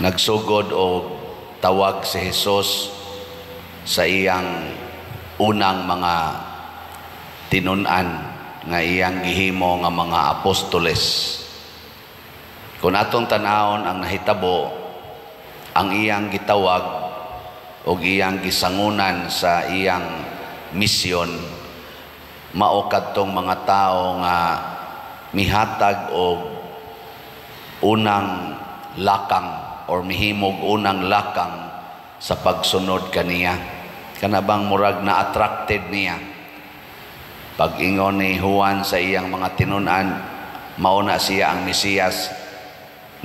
Nagsugod og tawag si Jesus sa iyang unang mga tinun-an nga iyang gihimo nga mga apostoles. Kung atong tanawon ang nahitabo, ang iyang gitawag og iyang gisangunan sa iyang misyon mao kadtong mga tawo nga mihatag og unang lakang or mihimog unang lakang sa pagsunod kaniya. Kana bang murag na attracted niya. Pag ingon ni Juan sa iyang mga tinun-an, mao na siya ang Mesiyas,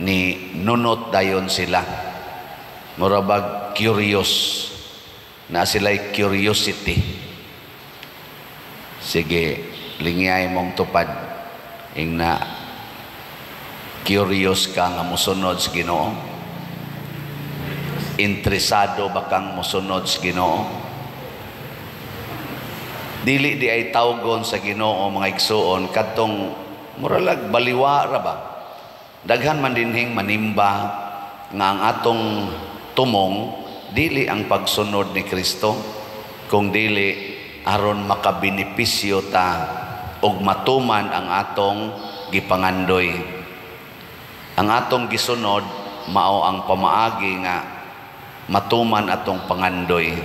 ni nunot dayon sila. Murabag curious na sila'y curiosity. Sige, lingyay mong tupad ing na curious ka nga mosunod sa Ginoo. Interesado ba kang mosunod sa Ginoo? Dili di ay tawgon sa Ginoo, mga igsuon, kadtong muralag baliwa ra ba. Daghan man dinhing manimba nga ang atong tumong dili ang pagsunod ni Kristo, kung dili aron makabenepisyo ta og matuman ang atong gipangandoy. Ang atong gisunod mao ang pamaagi nga matuman atong pangandoy.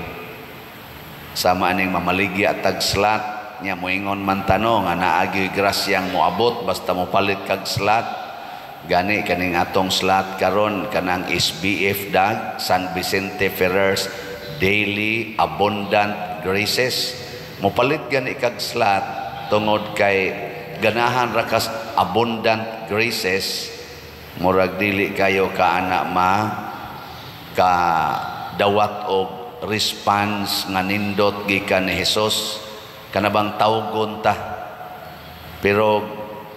Sama aning mamaligya tag slot nya, moingon man tano nga naagi grasyang moabot basta mopalit kag slot. Gani kaning atong slot karon, kanang SBF dag, San Vicente Ferrer's Daily Abundant Graces. Mopalit gani kag slot tungod kay ganahan ra kas abundant graces. Murag dili kayo kaana ma ka dawat og response nga nindot gikan ni Hesus, kana bang tawgon ta. Pero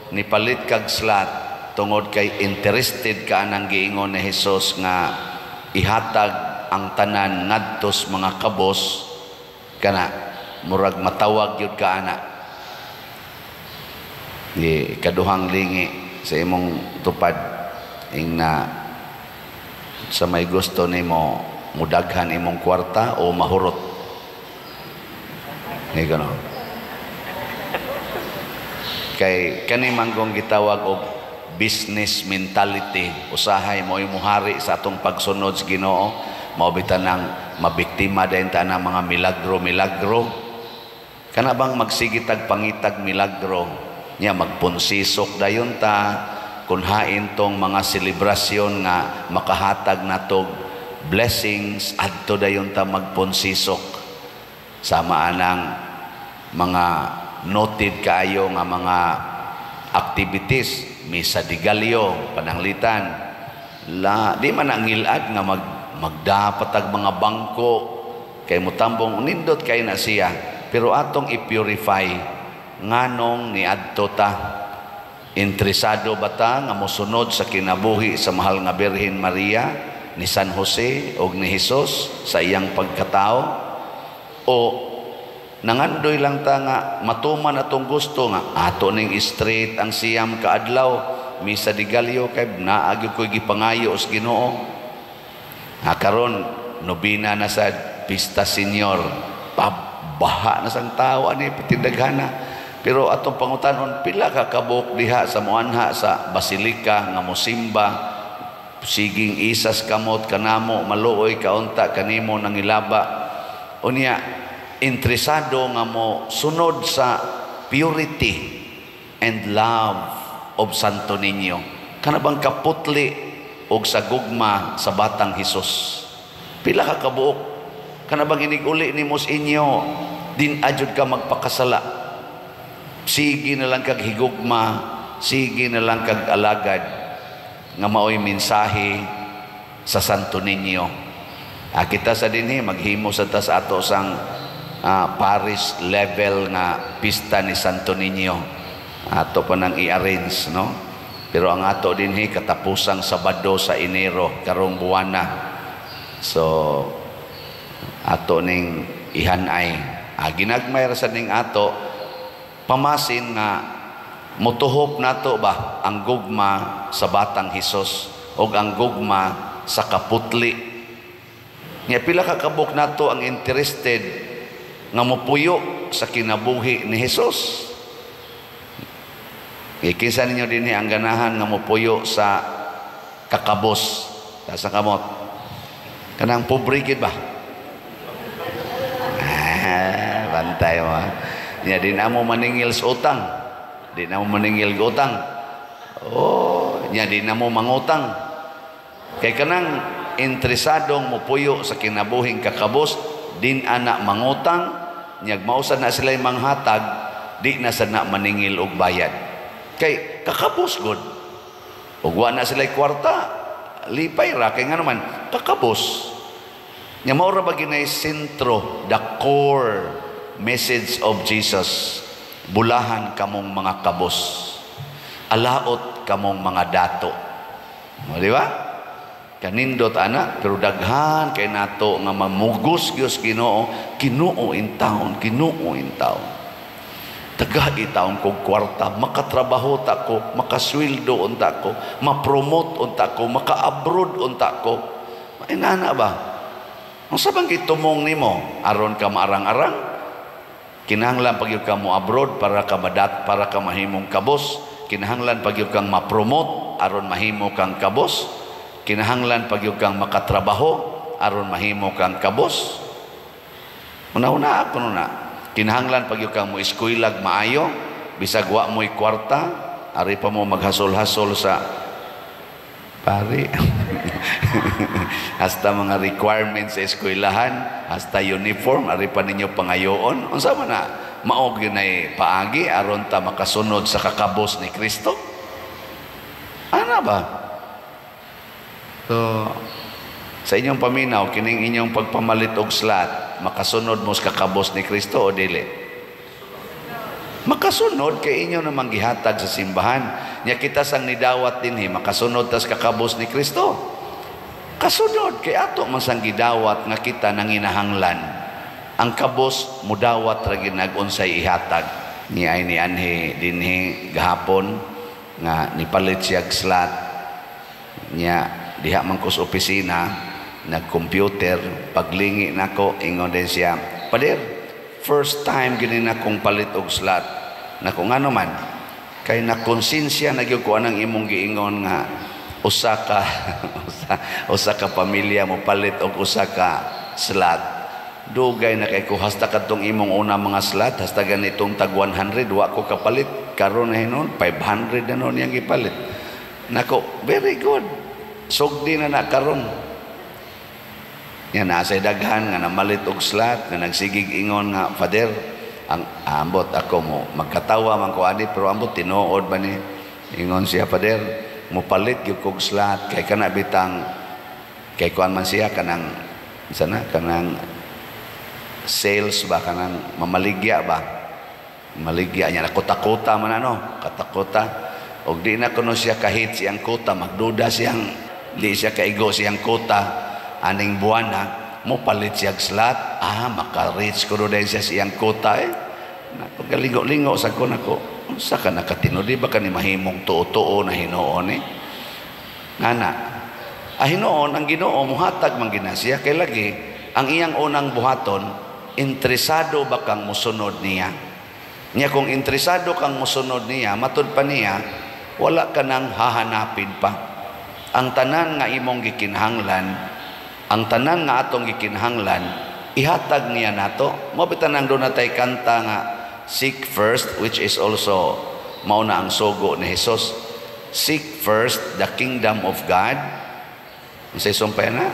nipalit kag slot tungod kay interested ka anang giingon ni Hesus nga ihatag ang tanan ngadto sa mga kabos, kana murag matawag gyud ka ana. Di kaduhang lingi sa imong tupad ing na sa may gusto nimo mudaghan imong kwarta o mahurot ni gano. Kay kani manggong gitawag og business mentality, usahay mo muhari sa atong pagsunod sa Ginoo. Mao bitan nang mabiktima din ta ng mga milagro milagro, kana bang magsigitag pangitag milagro nya, magpunsisok dayon ta kun hain tong mga selebrasyon nga makahatag natog blessings, adto dayon ta magpunsisok. Sama anang mga noted kaayo nga mga activities, misa de gallo, pananglitan la di man ang ngilad nga magdapatag mga bangko kay mutambong nindot kay na siya. Pero atong i-purify nganong niadto ta. Interesado ba ta nga mosunod sa kinabuhi sa mahal nga Birhen Maria, ni San Jose og ni Hesus sa iyang pagkatao, o nangandoy lang ta nga matuman atong gusto nga ato ning straight ang 9 ka adlaw misa de gallo kay naa gyud ko'y gipangayo sa Ginoo? Ha, karon nobina na sa Pista Senior, baha na sang tao ani patindaghana. Pero atong pangutanon, pila ka kabuok diha sa muanha sa basilika nga mosimba, siging isas kamot kanamo, maluoy kaunta kanimo nangilaba? Unya interesado nga mo sunod sa purity and love of Santo Niño, kana bang kaputli og sa gugma sa batang Hesus, pila ka kabuok? Kana bang inig-uli nimo sa inyo, din ajud ka magpakasala, sige na lang kag higugma, sige na lang kag alagad nga maoy mensahe sa Santo Niño. Ah, kita sa dinhi maghimo sa tas ato sang parish level nga pista ni Santo Niño. Ato pa nang i-arrange, no? Pero ang ato dinhi katapusang Sabado sa Enero karong buwana. So ato ning ihanay. Ah, ginagmay ra sa ning ato pamasin nga motuhop nato ba ang gugma sa batang Hesus og ang gugma sa kaputli. Nya pila ka kabuk nato ang interested nga mopuyo sa kinabuhi ni Hesus? Kinsa ninyo dinhi ang ganahan nga mopuyo sa kakabos? Taas ang kamot. Kanang pobre gid ba? Ah, bantay mo. Nya di na mo maningil sa utang. Di na mo maningil og utang. Oh, nya di na mo mangutang. Kay kanang interesadong mopuyo sa kinabuhing kakabos, din ana mangutang, nyag mausa na sila manghatag, di na sad na maningil og bayad. Kay kakabos gud. Ug wa na sila kwarta, lipay ra kay nga naman kakabos. Nya mao ra ba ginay sentro, the core message of Jesus? Bulahan kamong mga kabos. Alaot kamong mga dato. O, di ba? Kanindot ana, pero daghan kay nato nga mamugos gyud Ginoo, Ginoo in town, Ginoo in town. Tagai taon kog kwarta, makatrabaho ta ko, makasweldo unta ko, ma-promote unta ko, maka-abroad unta ko. Inana ba? Unsa bang gitumong nimo aron ka maarang-arang? Kinahanglan pag ka mo abroad para ka madat, para ka mahimong kabos. Kinahanglan pag kang ma-promote aron mahimo kang kabos. Kinahanglan pag kang makatrabaho aron mahimo kang kabos. Una-una ako na. Kinahanglan pag kang mo eskuylag maayo, bisag wa mo'y kwarta, ari pa mo maghasol-hasol sa pari. Hasta mga requirements sa eskwelahan, hasta uniform, ari pa ninyo pangayoon. Unsa man na? Mao gyud paagi aron ta makasunod sa kakabos ni Kristo? Ana ba? So, sa inyong paminaw, kining inyong pagpamalit og slot, makasunod mo sa kakabos ni Kristo o dili? Makasunod kay inyo namang gihatag sa simbahan. Nya kita sang nidawat dinhi, makasunod tas kakabos ni Kristo. Kasunod kay ato man sang gidawat nga kita nanginahanglan. Ang kabos mudawat ra ginag unsay ihatag. Ni ay ni anhi dinhi gahapon nga nipalit siya slot. Nya diha man ko sa opisina nag-computer, paglingi nako ingon din siya, "Pader, first time gini na kong palit og slot." Nako, ngano man? Kay nakonsensya na gyud ko anang imong giingon nga usa ka pamilya mo palit og usa ka slot. Dugay na kay ko, hasta kadtong imong una mga slot, hasta ganitong tag 100 wa ko kapalit. Karon na hinon 500 na noon yang gipalit. Nako, very good. Sugdi na na karon. Yan, nasa daghan nga namalit og slot nga nagsigig ingon nga, "Father, ang ambot ako mo magkatawa man ko ani, pero ambot tinuod ba ni." Ingon siya, "Father, mo palit gyud kog slot kay kana bitang kay kuan man siya, kanang sana, kanang sales ba, kanang mamaligya ba, maligya niya nakota-kota man ano, katakota og di na kuno siya kahit siyang kota, magduda siyang di siya kaigo siyang kota aning buwana, mo palit siya slot, ah, maka-reach ko din siya siyang kota eh." Nako, galingo-lingo sa ko, nako, unsa ka nakatinudi ba kani mahimong tuo-tuo na hinuon eh? Ngana. Ah, hinuon ang Ginoo muhatag man gina siya kay lagi ang iyang unang buhaton, interesado ba kang musunod niya? Niya kung interesado kang musunod niya, matud pa niya, wala ka nang hahanapin pa. Ang tanan nga imong gikinahanglan, ang tanan nga atong gikinahanglan, ihatag niya nato. Mao bitan ang doon natay kanta nga "Seek first," which is also mao na ang sugo ni Jesus. Seek first the kingdom of God. Unsay sumpay na?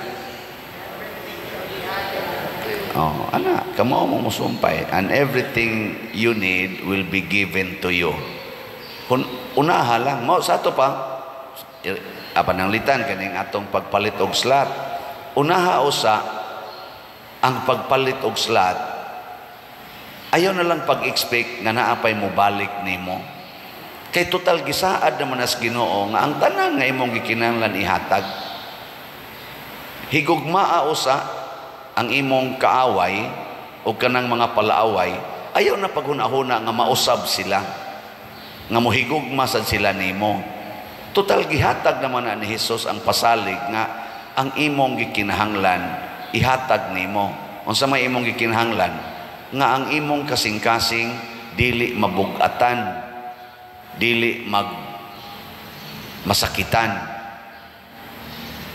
Oh, ana, kamo mo musumpay, and everything you need will be given to you. Kung unaha lang mo sa ato pa apan nanglitan kaning atong pagpalit og slot. Unaha usa ang pagpalit og slot, ayaw na lang pag-expect nga naa pay mo balik nimo. Kay total gisaad naman as Ginoo nga ang tanan nga imong gikinahanglan ihatag. Higugmaa usa ang imong kaaway o kanang mga palaaway, ayaw na paghuna-huna nga mausab sila, nga mohigugma sad sila nimo. Total gihatag naman na ni Hesus ang pasalig nga Ang imong gikinahanglan ihatag nimo. Unsa may imong gikinahanglan? Nga ang imong kasing-kasing dili mabugatan, dili mag masakitan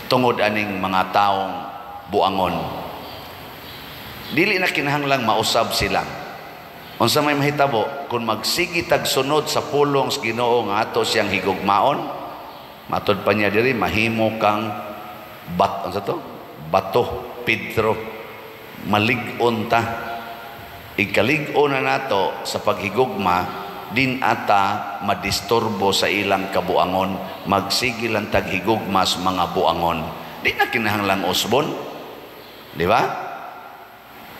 tungod aning mga taong buangon. Dili na kinahanglang mausab sila. Unsa may mahitabo kung magsigi tag sunod sa pulong sa Ginoo nga ato siyang higugmaon? Matod pa niya diri, mahimo kang bat, unsa to? Bato, Pedro. Malig-on ta. Ikalig-on na nato sa paghigugma, din ata madisturbo sa ilang kabuangon. Magsige lang tag higugma sa mga buangon. Di na kinahanglang usbon. Di ba?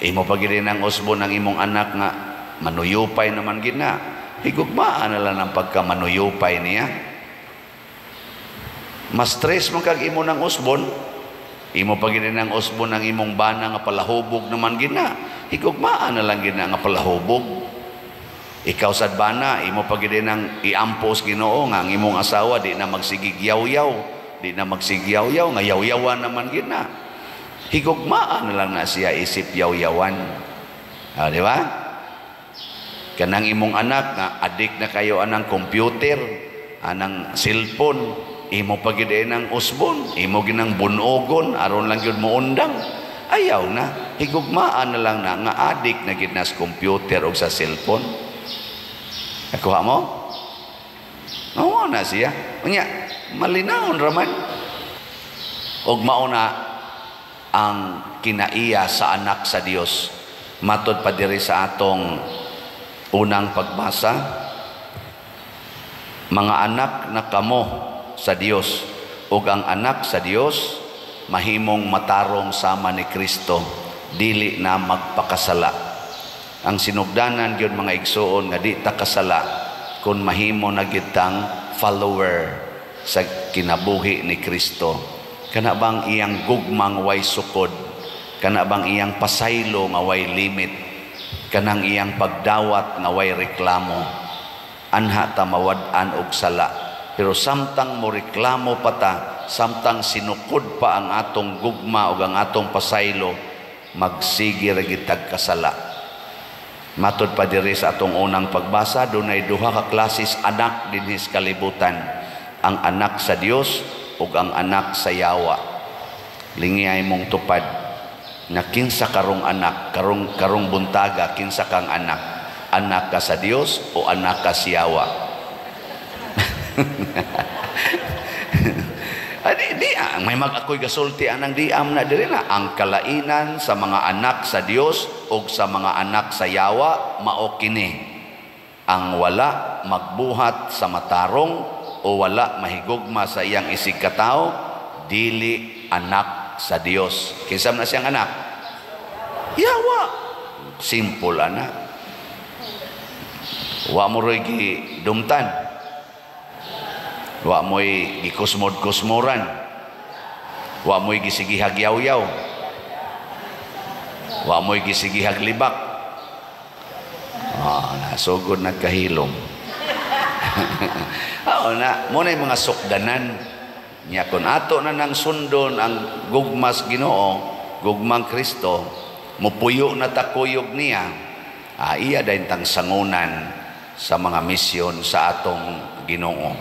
Imo pa gid ang usbon ang imong anak nga manuyupay naman gid na. Higugmaan na lang ang pagka manuyupay niya. Mas stress man kag imo ng usbon. Imo pa gid ang usbon ang imong bana nga palahubog naman gid na. Higugmaan na lang gid na nga palahubog. Ikaw sad bana, imo pa gid ang iampos Ginoo nga ang imong asawa di na magsigig yaw-yaw, di na magsigyaw-yaw nga yaw-yawan naman gid na. Higugmaan na lang na siya isip yaw-yawan. Ah, di ba? Kanang imong anak nga adik na kayo anang computer, anang cellphone, imo pa gid ang usbon, imo ginang bunogon aron lang gyud moundang. Ayaw na, higugmaan na lang na nga adik na gid na sa computer o sa cellphone. Nakuha mo? Oo na siya. Unya, malinawon raman. Og mao na ang kinaiya sa anak sa Dios. Matod pa diri sa atong unang pagbasa, mga anak na kamo sa Dios, ug ang anak sa Dios mahimong matarong sama ni Kristo, dili na magpakasala. Ang sinugdanan gyud, mga igsuon, nga di ta kasala kung mahimo na gyud tang follower sa kinabuhi ni Kristo. Kana bang iyang gugmang way sukod, kana bang iyang pasaylo nga way limit, kanang iyang pagdawat nga way reklamo, anha ta mawad-an og sala. Pero samtang mo reklamo pa ta, samtang sinukod pa ang atong gugma ug ang atong pasaylo, magsige ra gid tag kasala. Matod pa diri sa atong unang pagbasa, dunay duha ka klases anak dinhi sa kalibutan: ang anak sa Dios ug ang anak sa yawa. Lingi mong tupad na kinsa karong anak, karong karong buntaga, kinsa kang anak? Anak ka sa Dios o anak ka sa yawa? Adi, di, may mag ako'y gasulti anang diam na diri na ang kalainan sa mga anak sa Dios o sa mga anak sa yawa mao kini: ang wala magbuhat sa matarong o wala mahigugma sa iyang isig katawo dili anak sa Dios. Kinsa na siyang anak? Yawa. Simple ana. Wa mo roy gi dumtan, wa mo'y gikusmod-kusmoran, wa mo'y gisigihag yaw-yaw, wa mo'y gisigihag libak. Ah, nasugod nagkahilom. Oo na, mo na yung mga sukdanan niya kung ato na nang sundon ang gugmas Ginoo, gugmang Kristo, mupuyo na takuyog niya, iya dahin tang sangunan sa mga misyon sa atong Ginoo.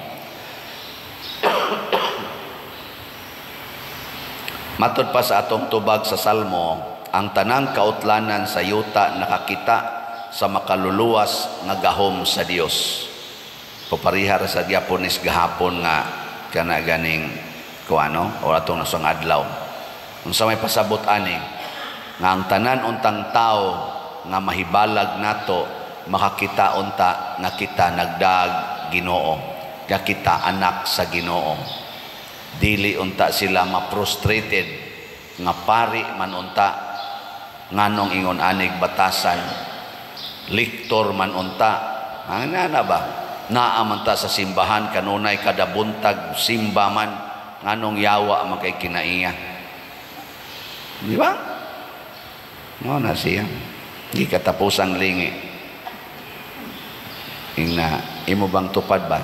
Matod pa sa atong tubag sa Salmo, ang tanang kautlanan sa yuta nakakita sa makaluluwas nga gahom sa Dios. Paparihar sa Diaponis gahapon nga kana ganing kuano o atong nasong adlaw. Unsa may pasabot ani nga ang tanan untang tao nga mahibalag nato makakita unta nga kita nagdag Ginoo, nga kita anak sa Ginoo. Dili unta sila ma-frustrated nga pari man unta, nganong ingon anig batasan, liktor man unta, ana ba naa man ta sa simbahan kanunay kada buntag simba man, nganong yawa man kay kinaiya, di ba? Mao na siya di katapusang lingi. Ingna imo bang tupad ba?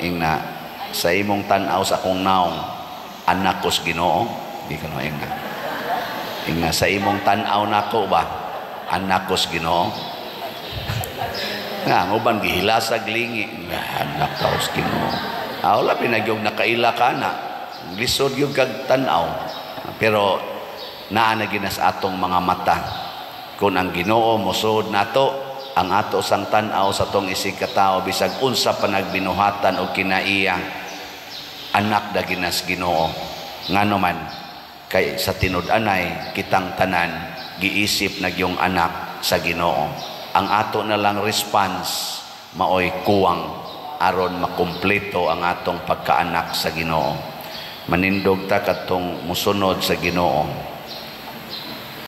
Ingna sa imong tan-aw sa akong naong, anak ko sa Ginoo. Di ka no inga. Inga sa imong tan-aw nako ba, anak ko sa Ginoo. Nga ang uban gihilasag lingi nga anak ka sa Ginoo. Ah, wala pinagyog nakaila ka na. Lisod gyud kag tan-aw. Pero naa na ginas atong mga mata. Kung ang Ginoo mosuod nato, ang ato sang tan-aw sa tong isig katao, bisag unsa pa nagbinuhatan og kinaiya, anak da ginas Ginoo. Ngano man kay sa tinud-anay kitang tanan giisip nagyong anak sa Ginoo. Ang ato na lang response maoy kuwang aron makumpleto ang atong pagkaanak sa Ginoo. Manindog ta kadtong musunod sa Ginoo.